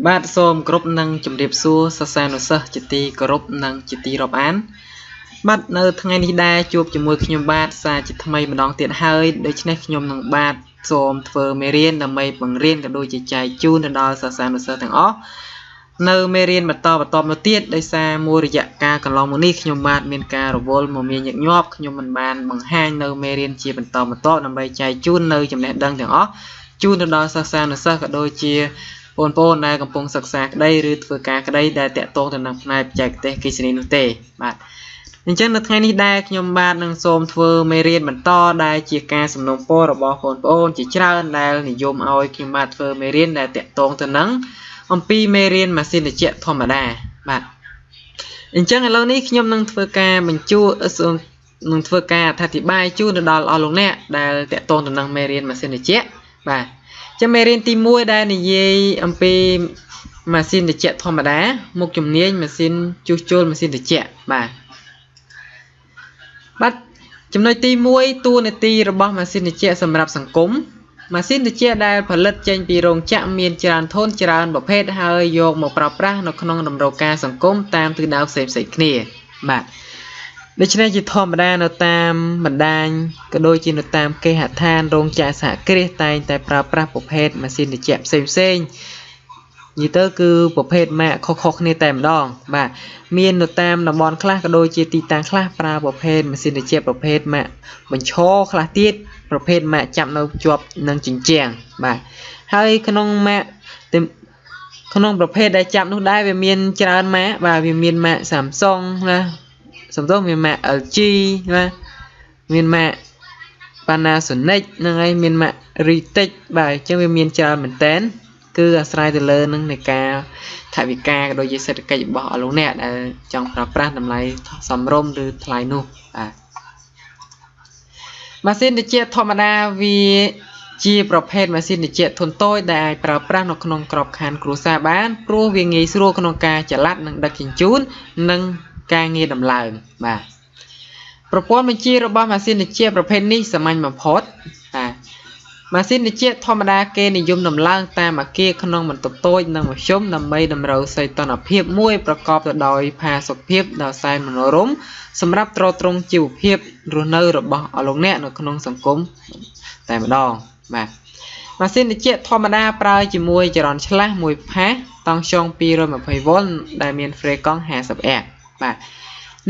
បាទសូមគោរពនិងជម្រាបសួរសិស្សានុសិស្សជាទីគោរពនិងជាទីរាប់អានបាទនៅថ្ងៃនេះដែរជួបជាមួយខ្ញុំបាទសាជាថ្មីម្ដងទៀតហើយដូច្នេះខ្ញុំនឹងបាទសូមធ្វើមេរៀនដើម្បីបង្រៀនក៏ដូចជាចែកជូនទៅដល់សិស្សានុសិស្សទាំងអស់នៅមេរៀនបន្តបន្តមកទៀតដោយសារមួយរយៈកាលកន្លងមកនេះខ្ញុំបាទមានការរវល់មមាញឹកញាប់ខ្ញុំមិនបានបង្ហាញនៅមេរៀនជាបន្តបន្តដើម្បីចែកជូននៅចំណេះដឹងទាំងអស់ជូនទៅដល់សិស្សានុសិស្សក៏ដូចជាបងប្អូនដែលកំពុងសិក្សាក្តីឬធ្វើការក្តីដែលតាក់ទងទៅនឹងផ្នែកបច្ចេកទេសអគ្គិសនីនោះទេបាទអញ្ចឹងនៅថ្ងៃនេះដែរខ្ញុំបាទនឹងសូមធ្វើមេរៀនបន្តដែលជាការសំណូមពររបស់បងប្អូនជាច្រើនដែលនិយមឲ្យខ្ញុំបាទធ្វើមេរៀនដែលតាក់ទងទៅនឹងអំពីមេរៀនម៉ាស៊ីនត្រជាក់ធម្មតាបាទអញ្ចឹងឥឡូវនេះខ្ញុំនឹងធ្វើការបញ្ជូននឹងធ្វើការអធិប្បាយជូនទៅដល់អស់លោកអ្នកដែលតាក់ទងទៅនឹងមេរៀនម៉ាស៊ីនត្រជាក់បាទចឹងមេរៀនទី1ដែលនិយាយអំពីម៉ាស៊ីនត្រជាក់ធម្មតាមុខជំនាញម៉ាស៊ីនជួសជុលម៉ាស៊ីនត្រជាក់បាទបាទចំណុចទី1តួនាទីរបស់ម៉ាស៊ីនត្រជាក់សម្រាប់សង្គមម៉ាស៊ីនត្រជាក់ដែលផលិតចេញពីរោងចក្រមានច្រើនធនច្រើនប្រភេទហើយយកមកប្រើប្រាស់នៅក្នុងតម្រូវការសង្គមតាមទិសដៅផ្សេងៗគ្នាបាទដូច្នេះជាធម្មតានៅតាមបណ្ដាញក៏ដូចជានៅតាមគេហដ្ឋានរោងចក្រសហគ្រាសតែងតែប្រើប្រាស់ប្រភេទម៉ាស៊ីនត្រជាក់ផ្សេងផ្សេងនិយាយទៅគឺប្រភេទម៉ាកខុសៗគ្នាតែម្ដងបាទមាននៅតាមតំបន់ខ្លះក៏ដូចជាទីតាំងខ្លះប្រើប្រភេទម៉ាស៊ីនត្រជាក់ប្រភេទម៉ាកបញ្ឈរខ្លះទៀតប្រភេទម៉ាកចាប់នៅជាប់នឹងជញ្ជាំងបាទហើយក្នុងម៉ាកក្នុងប្រភេទដែលចាប់នោះដែរវាមានច្រើនម៉ាកបាទវាមានម៉ាក Samsung ណា Samsung មានម៉ាក LG ណាមានម៉ាក Panasonic ហ្នឹងហើយមានម៉ាក Ritek បាទអញ្ចឹងវាមានច្រើនមែនតើគឺអាស្រ័យទៅលើនឹងនៃការថវិកាក៏ដូចជាសេដ្ឋកិច្ចរបស់អស់លោកអ្នកដែលចង់ប្រើប្រាស់តម្លៃសមរម្យឬថ្លៃនោះបាទម៉ាស៊ីនត្រជាក់ធម្មតាវាជាប្រភេទម៉ាស៊ីនត្រជាក់ធុនតូចដែលអាចប្រើប្រាស់នៅក្នុងក្របខ័ណ្ឌគ្រួសារបានព្រោះវាងាយស្រួលក្នុងការចល័តនិងដឹកជញ្ជូននិងការងារដំឡើងបាទប្រព័ន្ធបញ្ជារបស់ម៉ាស៊ីនត្រជាក់ប្រភេទនេះសាមញ្ញបំផុតបាទម៉ាស៊ីនត្រជាក់ធម្មតាគេនិយមដំឡើងតាមអគារក្នុងបន្ទប់តូចនិងមធ្យមដើម្បីតម្រូវសីតុណ្ហភាពមួយប្រកបទៅដោយផាសុកភាពដ៏សែនមនោរម្យសម្រាប់ទ្រទ្រង់ជីវភាពរស់នៅរបស់អស់លោកអ្នកនៅក្នុងសង្គមតែម្ដងបាទម៉ាស៊ីនត្រជាក់ធម្មតាប្រើជាមួយចរន្តឆ្លាស់មួយផាសតង់ស្យុង220វ៉ុលដែលមានហ្វ្រេកង់50អាបាទ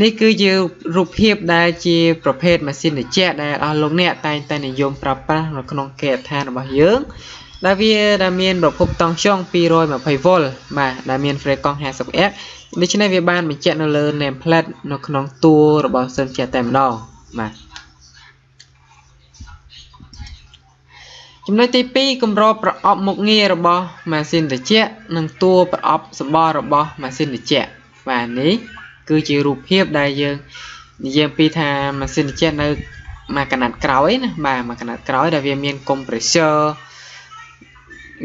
នេះគឺជារូបភាពដែលជាប្រភេទម៉ាស៊ីនត្រជាក់ដែលអស់លោកអ្នកតែងតែនិយមប្រើប្រាស់នៅក្នុងគេហដ្ឋានរបស់យើងដែលវាដែលមានប្រភពតង់ស្យុង220វ៉ុលបាទដែលមានហ្វ្រេកង់50អាដូច្នេះវាបានបញ្ជាក់នៅលើ nameplate នៅក្នុងតួរបស់ម៉ាស៊ីនត្រជាក់តែម្ដងបាទចំណុចទី2កម្របប្រអប់មុខងាររបស់ម៉ាស៊ីនត្រជាក់និងតួប្រអប់សម្បល់របស់ម៉ាស៊ីនត្រជាក់បាទនេះគឺជារូបភាពដែលយើងនិយាយពីថាម៉ាស៊ីនត្រជាក់នៅមួយកណាត់ក្រោយណាបាទមួយកណាត់ក្រោយដែលវាមាន compressor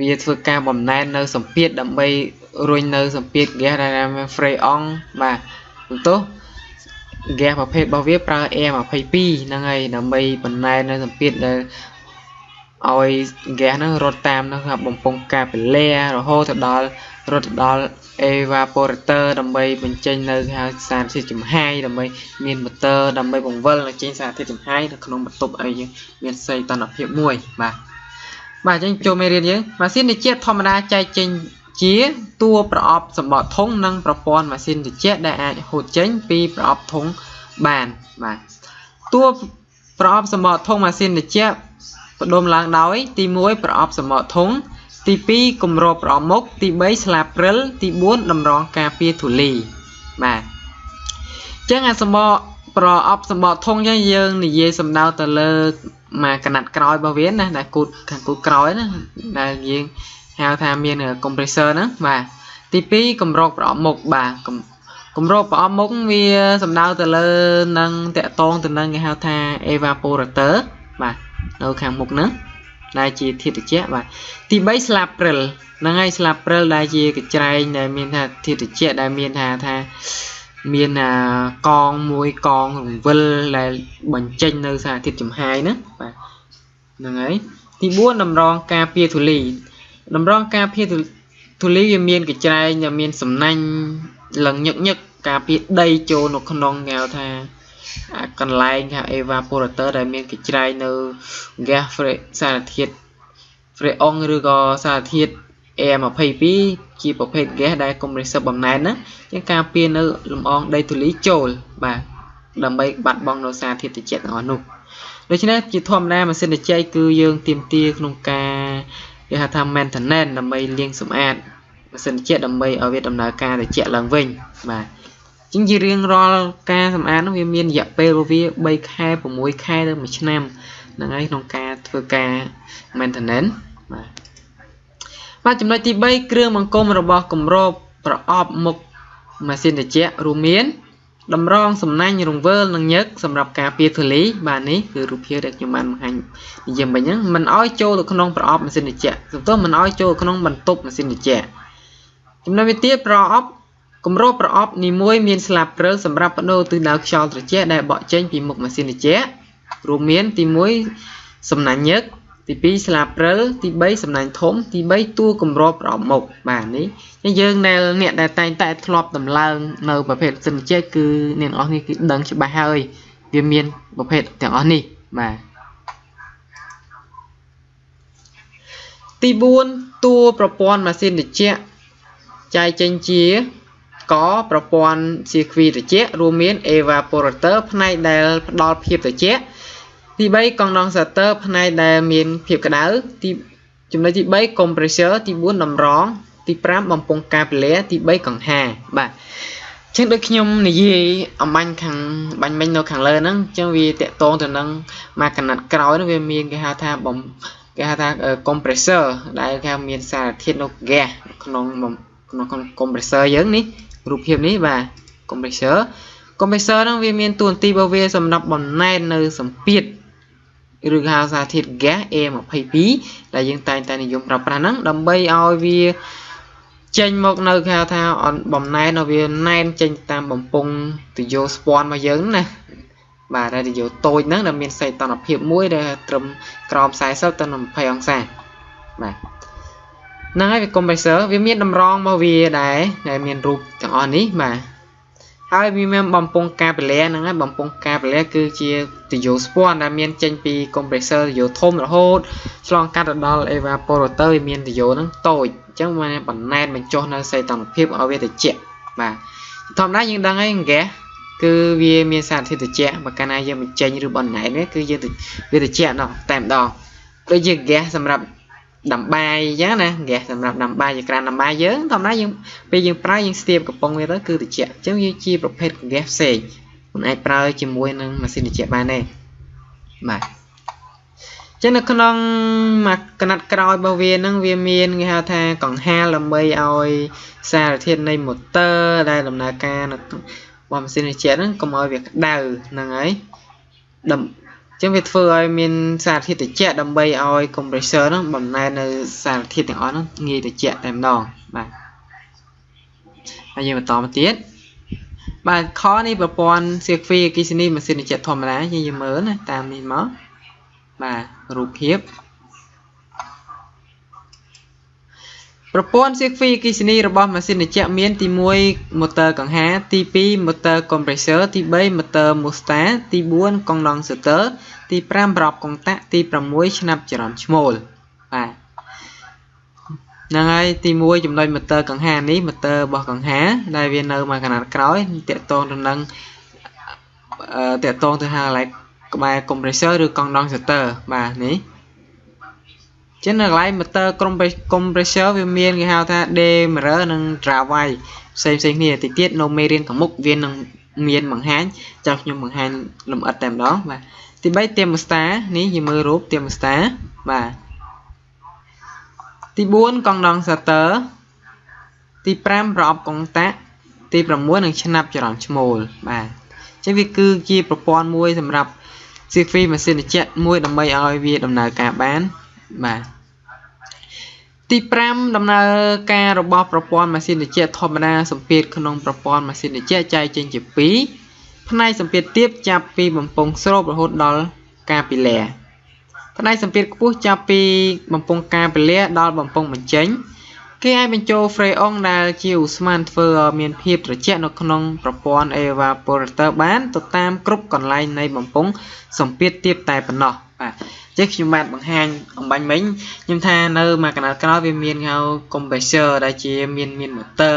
វាធ្វើការបំណែននៅសម្ពាធដើម្បីរុញនៅសម្ពាធហ្គាសដែលមាន freon បាទបន្ទោសហ្គាសប្រភេទរបស់វាប្រើ Air22 ហ្នឹងហើយដើម្បីបំណែននៅសម្ពាធដែលឲ្យហ្គាសហ្នឹងរត់តាមនៅបំពង់កាពីឡារហូតទៅដល់រត់ទៅដល់ evaporator ដើម្បីបញ្ចេញនៅហៅសារធាតុចំហាយដើម្បីមានម៉ូទ័រដើម្បីបង្វិលនិងចេញសារធាតុចំហាយនៅក្នុងបន្ទប់ឲ្យយើងមានសីតុណ្ហភាពមួយបាទបាទអញ្ចឹងចូលមេរៀនយើងម៉ាស៊ីនត្រជាក់ធម្មតាចែកចេញជាតួប្រអប់សម្បកធុងនិងប្រព័ន្ធម៉ាស៊ីនត្រជាក់ដែលអាចហូតចេញពីប្រអប់ធុងបានបាទតួប្រអប់សម្បកធុងម៉ាស៊ីនត្រជាក់ផ្ដុំឡើងដោយទី1ប្រអប់សម្បកធុងទី2គម្របប្រអប់មុខទី3ស្លាបព្រិលទី4តម្រងការពារធូលីបាទអញ្ចឹងអាសម្បកប្រអប់សម្បកធុងយើងយើងនិយាយសំដៅទៅលើមួយកណាត់ក្រោយរបស់វាណាដែលគូតខាងគូតក្រោយណាដែលយើងហៅថាមាន compressor ហ្នឹងបាទទី2គម្របប្រអប់មុខបាទគម្របប្រអប់មុខវាសំដៅទៅលើនឹងតាក់តងទៅនឹងគេហៅថា evaporator បាទនៅខាងមុខហ្នឹងដែលជាធាតុត្រជាក់បាទទី3ស្លាបព្រិលហ្នឹងហើយស្លាបព្រិលដែលជាកញ្ច្រែងដែលមានថាធាតុត្រជាក់ដែលមានថាមានកងមួយកងរង្វិលដែលបញ្ចេញនៅសារធាតុចំហាយហ្នឹងបាទហ្នឹងហើយទី4តម្រងការពារធូលីតម្រងការពារ ធូលីវាមានកញ្ច្រែងដែលមានសំណាញ់ឡើងញឹកញឹកការពារដីចូលនៅក្នុងគេហៅថាកន្លែងគេហៅ evaporator ដែលមានកញ្ច្រែងនៅ gas សារធាតុ freon ឬក៏សារធាតុ Air22 ជាប្រភេទ gas ដែល compressor បំណែនណាជាងការពារនៅលំអងដីធូលីចូលបាទដើម្បីបាត់បង់នៅសារធាតុត្រជាក់ទាំងអស់នោះដូច្នេះជាធម្មតាម៉ាស៊ីនត្រជាក់គឺយើងទាមទារក្នុងការគេហៅថា maintenance ដើម្បីលាងសម្អាតម៉ាស៊ីនត្រជាក់ដើម្បីឲ្យវាដំណើរការត្រជាក់ឡើងវិញបាទជាងជារៀងរាល់ការសម្អាតនោះវាមានរយៈពេលរបស់វា3ខែ6ខែទៅ1ឆ្នាំហ្នឹងហើយក្នុងការធ្វើការ maintenance បាទបាទចំណុចទី3គ្រឿងបង្គុំរបស់គម្របប្រអប់មុខម៉ាស៊ីនត្រជាក់រួមមានតម្រងសំណាញ់រង្វើលនិងញឹកសម្រាប់ការពារធូលីបាទនេះគឺរូបភាពដែលខ្ញុំបានបង្ហាញនិយាយមិញហ្នឹងមិនឲ្យចូលទៅក្នុងប្រអប់ម៉ាស៊ីនត្រជាក់សំទោសមិនឲ្យចូលក្នុងបន្ទប់ម៉ាស៊ីនត្រជាក់ចំណុចវិទៀតប្រអប់គម្របប្រអប់នីមួយមានស្លាបព្រិលសម្រាប់បដូរទិសដៅខ្យល់ត្រជាក់ដែលបក់ចេញពីមុខម៉ាស៊ីនត្រជាក់រួមមានទី1សំណាញ់ញឹកទី2ស្លាបព្រិលទី3សំណាញ់ធំទី3តួគម្របប្រអប់មុខបាទនេះយើងដែលអ្នកដែលតែងតែធ្លាប់ដំឡើងនៅប្រភេទម៉ាស៊ីនត្រជាក់គឺអ្នកទាំងអស់នេះគឺដឹងច្បាស់ហើយវាមានប្រភេទទាំងអស់នេះបាទទី4តួប្រព័ន្ធម៉ាស៊ីនត្រជាក់ចែកចេញជាកប្រព័ន្ធសៀគ្វីត្រជាក់រួមមាន evaporator ផ្នែកដែលផ្ដល់ភាពត្រជាក់ទី3 condensator ផ្នែកដែលមានភាពក្តៅទីចំណុចទី3 compressor ទី4តម្រងទី5បំពង់កាពីឡាទី3កង្ហាបាទអញ្ចឹងដូចខ្ញុំនិយាយអំបញ្ញខាងបាញ់មិញនៅខាងលើហ្នឹងអញ្ចឹងវាតាក់ទងទៅនឹងមកកណាត់ក្រោយនោះវាមានគេហៅថាបំគេហៅថា compressor ដែលគេមានសារធាតុនៅ gas ក្នុងក្នុង compressor យើងនេះរូបភាពនេះបាទ compressor ហ្នឹងវាមានតួនាទីរបស់វាសម្រាប់បំណែននៅសម្ពាធឬហៅសារធាតុ gas A22 ដែលយើងតែងតែនិយមប្រើប្រាស់ហ្នឹងដើម្បីឲ្យវាចេញមកនៅគេហៅថាបំណែនឲ្យវាណែនចេញតាមបំពង់ទុយោស្ពាន់របស់យើងណាបាទដែលទុយោតូចហ្នឹងដែលមានសីតុណ្ហភាពមួយដែលត្រឹមក្រោម40ទៅ20អង្សាបាទហ្នឹងហើយវា compressor វាមានតម្រងរបស់វាដែរដែលមានរូបទាំងអស់នេះបាទហើយវាមានបំពង់កាពីឡាហ្នឹងហើយបំពង់កាពីឡាគឺជាទុយោស្ពាន់ដែលមានចេញពី compressor ទុយោធំរហូតឆ្លងកាត់ទៅដល់ evaporator វាមានទុយោហ្នឹងតូចអញ្ចឹងมันបណ្ណែនបញ្ចុះនៅសីតុណ្ហភាពឲ្យវាត្រជាក់បាទធម្មតាយើងដឹងហើយ gas គឺវាមានសារធាតុត្រជាក់បើកាលណាយើងបញ្ចេញឬបណ្ណែនវាគឺយើងវាត្រជាក់ដល់តែម្ដងដូចជា gas សម្រាប់ដាំបាយអញ្ចឹងណា gas សម្រាប់ដាំបាយជាក្រានដាំបាយយើងធម្មតាយើងពេលយើងប្រើយើងស្ទាបកំប៉ុងវាទៅគឺត្រជាក់អញ្ចឹងវាជាប្រភេទ gas ផ្សេងមិនអាចប្រើជាមួយនឹងម៉ាស៊ីនត្រជាក់បានទេបាទចឹងនៅក្នុងមួយកណាត់ក្រោយរបស់វាហ្នឹងវាមានគេហៅថាកង្ហាលដើម្បីឲ្យសារធាតុនៃម៉ូទ័រដែលដំណើរការនៅរបស់ម៉ាស៊ីនត្រជាក់ហ្នឹងកុំឲ្យវាក្តៅហ្នឹងហើយចឹងវាធ្វើឲ្យមានសារធាតុត្រជាក់ដើម្បីឲ្យ compressor ហ្នឹងបំណែននៅសារធាតុទាំងអស់ហ្នឹងងាយត្រជាក់តែម្ដងបាទហើយយើងបន្តមកទៀតបាទខនេះប្រព័ន្ធសៀគ្វីអគ្គិសនីម៉ាស៊ីនត្រជាក់ធម្មតាយើងមើលណាតាមនេះមកបាទរូបភាពប្រព័ន្ធសៀគ្វីអគ្គិសនីរបស់ម៉ាស៊ីនត្រជាក់មានទី1ម៉ូទ័រកង្ហាទី2ម៉ូទ័រ compressor ទី3ម៉ូទ័រ mostar ទី4 condensator ទី5ប្រអប់កុងតាក់ទី6ឆ្នាំចរន្តឈ្មោលបាទហ្នឹងហើយទី1ចំណុចម៉ូទ័រកង្ហានេះម៉ូទ័ររបស់កង្ហាដែលវានៅមកកណាត់ក្រោយតាក់ទងទៅនឹងតាក់ទងទៅហាឡែកក្បែរ compressor ឬ condensator បាទនេះចឹងនៅកន្លែង motor compressor វាមានគេហៅថា Demerer និង Drawai ផ្សេងផ្សេងគ្នាតិចទៀតនៅមេរៀនខាងមុខវានឹងមានបង្ហាញចាំខ្ញុំបង្ហាញលម្អិតតែម្ដងបាទទី3 thermostat នេះយើងមើលរូប thermostat បាទទី4 condensator ទី5ប្រអប់កុងតាក់ទី6នឹងឆ្នាំចរន្តឈ្មោលបាទចឹងវាគឺជាប្រព័ន្ធមួយសម្រាប់សៀគ្វីម៉ាស៊ីនត្រជាក់មួយដើម្បីឲ្យវាដំណើរការបានបាទទី5ដំណើរការរបស់ប្រព័ន្ធម៉ាស៊ីនត្រជាក់ធម្មតាសម្ពាធក្នុងប្រព័ន្ធម៉ាស៊ីនត្រជាក់ចែកចេញជា2ផ្នែកសម្ពាធទាបចាប់ពីបំពង់ស្រូបរហូតដល់កាពីឡាផ្នែកសម្ពាធខ្ពស់ចាប់ពីបំពង់កាពីឡាដល់បំពង់បញ្ចេញ គេអាចបញ្ចូលហ្វ្រេអុងដែលជាឧស្ម័នធ្វើឲ្យមានភាពត្រជាក់នៅក្នុងប្រព័ន្ធ evaporator បានទៅតាមគ្រប់កន្លែងនៃបំពង់សម្ពាធទាបតែប៉ុណ្ណោះបាទចេះខ្ញុំបានបង្ហាញអំបញ្ញមិញខ្ញុំថានៅមួយកណ្ដាលក្រោយវាមានហៅ compressor ដែលជាមាន motor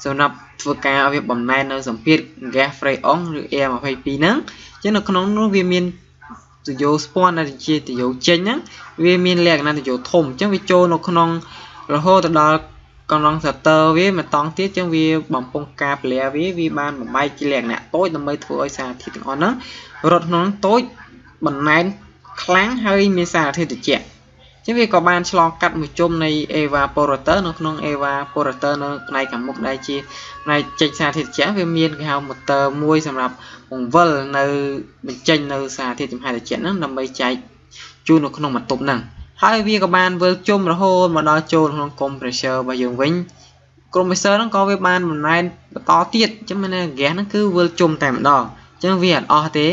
សម្រាប់ធ្វើការឲ្យវាបំណែននៅសម្ពាធ gas freon ឬ air 22ហ្នឹងចឹងនៅក្នុងនោះវាមានទុយោស្ពាន់ដែលជាទុយោចេញហ្នឹងវាមានលក្ខណៈទុយោធំអញ្ចឹងវាចូលនៅក្នុងរហូតទៅដល់ condensator វាមួយតង់ទៀតចឹងវាបំពង់ការពលាវាបានបំបែកជាលក្ខណៈតូចដើម្បីធ្វើឲ្យសារធាតុទាំងអស់ហ្នឹងរត់ក្នុងតូចបំណែនខ្លាំងហើយមានសារធាតុត្រជាក់ចឹងវាក៏បានឆ្លងកាត់មួយជុំនៃ evaporator នៅក្នុង evaporator នៅផ្នែកខាងមុខដែលជាផ្នែកចេញសារធាតុត្រជាក់វាមានគេហៅ motor មួយសម្រាប់បង្វិលនៅបញ្ចេញនៅសារធាតុចំហាយត្រជាក់ហ្នឹងដើម្បីចែកជូននៅក្នុងបន្ទប់ហ្នឹងហើយវាក៏បានវិលជុំរហូតមកដល់ចូលក្នុង compressor របស់យើងវិញ compressor ហ្នឹងក៏វាបានបំណែនបន្តទៀតអញ្ចឹងមានន័យ gas ហ្នឹងគឺវិលជុំតែម្ដងអញ្ចឹងវាអត់អស់ទេ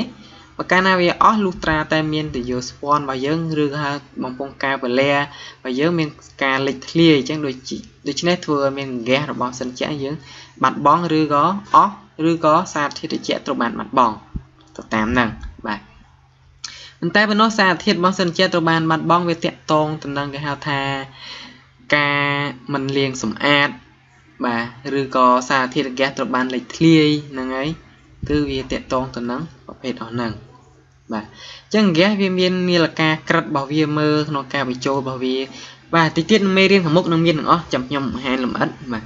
បើកាលណាវាអស់លុះត្រាតែមានទុយោស្ពាន់របស់យើងឬហៅបំពង់ការពលារបស់យើងមានការលេចធ្លាយអញ្ចឹងដូច្នេះធ្វើឲ្យមាន gas របស់សិនជាយើងបាត់បង់ឬក៏អស់ឬក៏សារធាតុត្រជាក់ត្រូវបានបាត់បង់ទៅតាមហ្នឹងបាទប៉ុន្តែប៉ុណ្ណោះសារធាតុរបស់សិនជាត្រូវបានបាត់បង់វាតាក់ទងទៅនឹងគេហៅថាការមិនលាងសម្អាតបាទឬក៏សារធាតុហ្គាសត្រូវបានលេចធ្លាយហ្នឹងហើយគឺវាតាក់ទងទៅនឹងប្រភេទអស់ហ្នឹងបាទអញ្ចឹងហ្គាសវាមាននាឡិកាក្រិតរបស់វាមើលក្នុងការបញ្ចូលរបស់វាបាទតិចទៀតមេរៀនខាងមុខនឹងមានទាំងអស់ចាំខ្ញុំបង្ហាញលម្អិតបាទ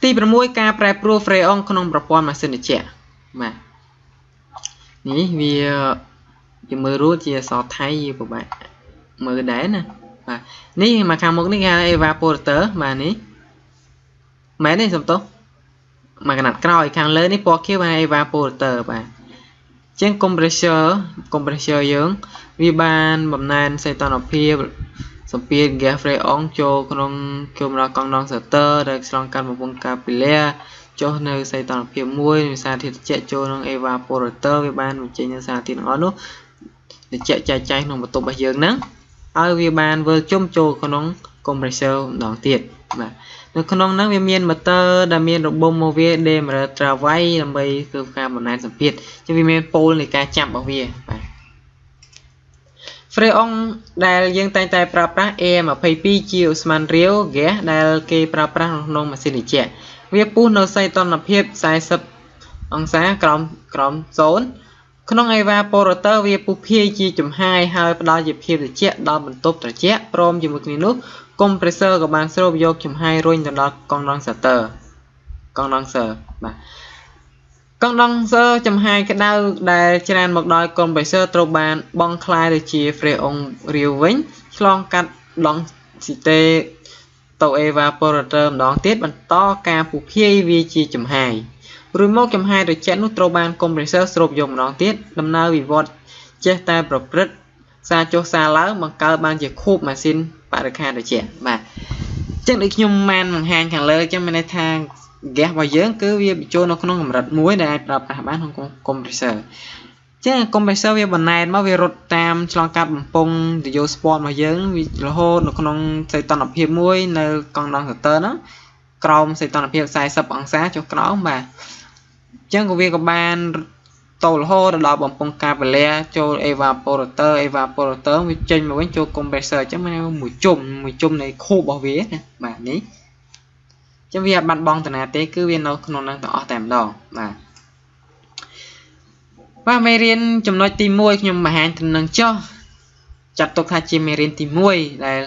ទី6ការប្រែប្រួលហ្វ្រេអុងក្នុងប្រព័ន្ធម៉ាស៊ីនត្រជាក់បាទនេះវាមើលរួចជាអក្សរថៃវាពិបាកមើលដែរណាបាទនេះមកខាងមុខនេះគេហៅ evaporator បាទនេះមែនទេសំទោសមកកណាត់ក្រោយខាងលើនេះពណ៌ខៀវបាន evaporator បាទជាង compressor យើងវាបានបំណែនសីតុណ្ហភាពសម្ពាធ gas freon ចូលក្នុងចូលមកដល់ condensator ដែលឆ្លងកាត់បំពង់កាពីឡាចុះនៅសីតុណ្ហភាពមួយនៃសារធាតុត្រជាក់ចូលក្នុង evaporator វាបានបញ្ចេញនៅសារធាតុទាំងអស់នោះត្រជាក់ចែកចាយក្នុងបន្ទប់របស់យើងហ្នឹងហើយវាបានវិលជុំចូលក្នុង compressor ម្ដងទៀតបាទនៅក្នុងហ្នឹងវាមាន motor ដែលមានរបុំមកវា Demerer Travail ដើម្បីធ្វើការបំណែនសម្ពាធចឹងវាមានប៉ូលនៃការចាប់របស់វាបាទ Freon ដែលយើងតែងតែប្រើប្រាស់ Air22 ជាឧស្ម័នរាវ gas ដែលគេប្រើប្រាស់ក្នុងម៉ាស៊ីនត្រជាក់វាពុះនៅសីតុណ្ហភាព40អង្សាក្រោម0ក្នុង evaporator វាពុះភាយជាចំហាយហើយផ្ដល់ជាភាពត្រជាក់ដល់បន្ទប់ត្រជាក់ព្រមជាមួយគ្នានោះ compressor ក៏បានស្រូបយកចំហាយរុញទៅដល់ condensator បាទ condenser ចំហាយក្តៅដែលច្រានមកដោយ compressor ត្រូវបានបង់ក្លាយទៅជា freon រាវវិញឆ្លងកាត់ដង់ស៊ីតេទៅ evaporator ម្ដងទៀតបន្តការពុះភាយវាជាចំហាយរួចមកចំហាយត្រជាក់នោះត្រូវបាន compressor ស្រូបយកម្ដងទៀតដំណើរវិវត្តចេះតែប្រព្រឹត្តសារចុះសារឡើងបង្កើតបានជាខួបម៉ាស៊ីនបរិក្ខារត្រជាក់បាទអញ្ចឹងដូចខ្ញុំបានបង្ហាញខាងលើអញ្ចឹងមានន័យថា gas របស់យើងគឺវាបញ្ចូលនៅក្នុងកម្រិតមួយដែលអាចប្រើប្រាស់បានក្នុង compressor ចឹង compressor វាបន្ណែនមកវារត់តាមឆ្លងកាត់បំពង់ទុយោស្ពាន់របស់យើងវារហូតនៅក្នុងសីតុណ្ហភាពមួយនៅ condensator ហ្នឹងក្រោមសីតុណ្ហភាព40អង្សាចុះក្រោមបាទអញ្ចឹងក៏វាក៏បានទៅរហូតដល់បំពង់កាពីឡាចូល evaporator វាចេញមកវិញចូល compressor អញ្ចឹងមានមួយជុំនៃខួបរបស់វាណាបាទនេះអញ្ចឹងវាអត់បាត់បង់តាណាទេគឺវានៅក្នុងនឹងទាំងអស់តែម្ដងបាទបាទមេរៀនចំណុចទី1ខ្ញុំបង្ហាញទៅនឹងចុះចាត់ទុកថាជាមេរៀនទី1ដែល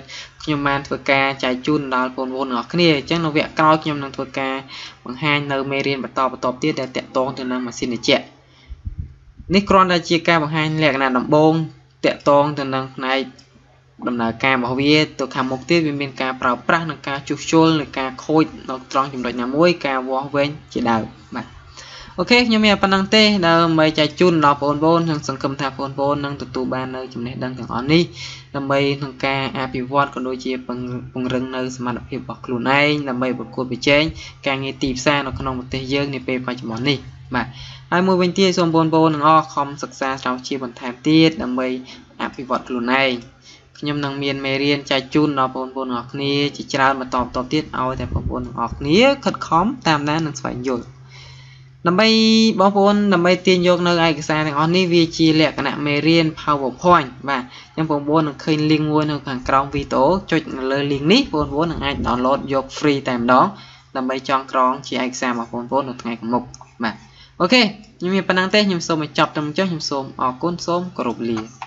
ខ្ញុំបានធ្វើការចែកជូនដល់បងប្អូនទាំងអស់គ្នាអញ្ចឹងនៅវគ្គក្រោយខ្ញុំនឹងធ្វើការបង្ហាញនៅមេរៀនបន្តបន្ទាប់ទៀតដែលតាក់ទងទៅនឹងម៉ាស៊ីនត្រជាក់នេះគ្រាន់តែជាការបង្ហាញលក្ខណៈដំបូងតាក់ទងទៅនឹងផ្នែកដំណើរការរបស់វាទៅខាងមុខទៀតវាមានការប្រើប្រាស់និងការជួសជុលនិងការខូចនៅត្រង់ចំណុចណាមួយការវាស់វែងជាដើមបាទអូខេខ្ញុំមានប៉ុណ្្នឹងទេដើម្បីចែកជូនដល់បងប្អូននិងសង្ឃឹមថាបងប្អូននឹងទទួលបាននៅចំណេះដឹងទាំងអស់នេះដើម្បីក្នុងការអភិវឌ្ឍក៏ដូចជាពង្រឹងនៅសមត្ថភាពរបស់ខ្លួនឯងដើម្បីប្រកួតប្រជែងការងារទីផ្សារនៅក្នុងប្រទេសយើងនាពេលបច្ចុប្បន្ននេះបាទហើយមួយវិញទៀតសូមបងប្អូនទាំងអស់ខំសិក្សាស្រាវជ្រាវបន្ថែមទៀតដើម្បីអភិវឌ្ឍខ្លួនឯង ខ្ញុំនឹងមានមេរៀនចែកជូនដល់បងប្អូនទាំងអស់គ្នាជាច្រើនបន្តបន្តទៀតឲ្យតែបងប្អូនទាំងអស់គ្នាខិតខំតាមដាននិងស្វែងយល់ដើម្បីបងប្អូនដើម្បីទាញយកនៅឯកសារទាំងអស់នេះវាជាលក្ខណៈមេរៀន PowerPoint បាទអញ្ចឹងបងប្អូននឹងឃើញ link មួយនៅខាងក្រោមវីដេអូចុចនៅលើ link នេះបងប្អូននឹងអាច download យក free តែម្ដងដើម្បីចងក្រងជាឯកសាររបស់បងប្អូននៅថ្ងៃខាងមុខបាទ។ អូខេ ខ្ញុំមានប៉ុណ្ណឹងទេខ្ញុំសូមបញ្ចប់ត្រឹមចុះខ្ញុំសូមអរគុណសូមគោរពលា។